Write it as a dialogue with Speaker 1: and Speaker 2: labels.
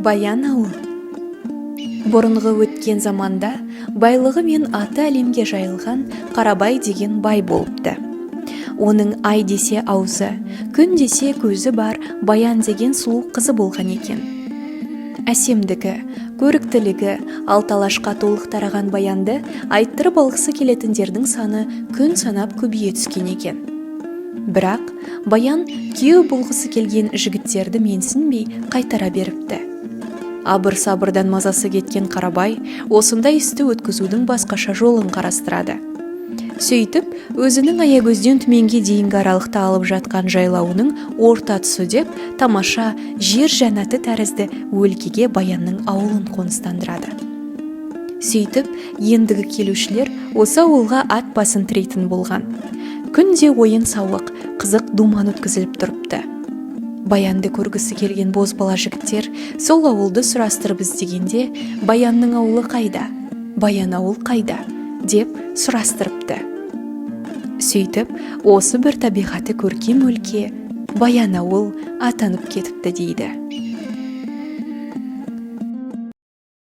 Speaker 1: Баян ауыл. Бұрынғы өткен заманда байлығы мен аты әлемге жайылған Қарабай деген бай болыпты. Оның ай десе аузы, күн десе көзі бар Баян деген сұлу қызы болған екен. Әсемдігі, көріктілігі алты алашқа толық тараған Баянды айттырып алғысы келетіндердің саны күн санап көбейе түскен екен. Бірақ Баян күйеу болғысы келген жігіттерді менсінбей қайтара беріпті. Абыр-сабырдан мазасы кеткен Қарабай осындай істі өткізудің басқаша жолын қарастырады. Сөйтіп, өзінің Аягөзден Түменге дейінгі аралықта алып жатқан жайлауының орта тұсы деп, тамаша жер жәннаты тәрізді өлкеге Баянның ауылын қоныстандырады. Сөйтіп, ендігі келушілер осы ауылға ат басын тірейтін болған. Күнде ойын-сауық, қызық думан өткізіліп тұрыпты. Баянды көргісі келген бозбала жігіттер сол ауылды сұрастырып іздегенде, «Баянның ауылы қайда? Баян ауыл қайда?» деп сұрастырыпты. Сөйтіп, осы бір табиғаты көркем өлке Баян ауыл атанып кетіпті дейді.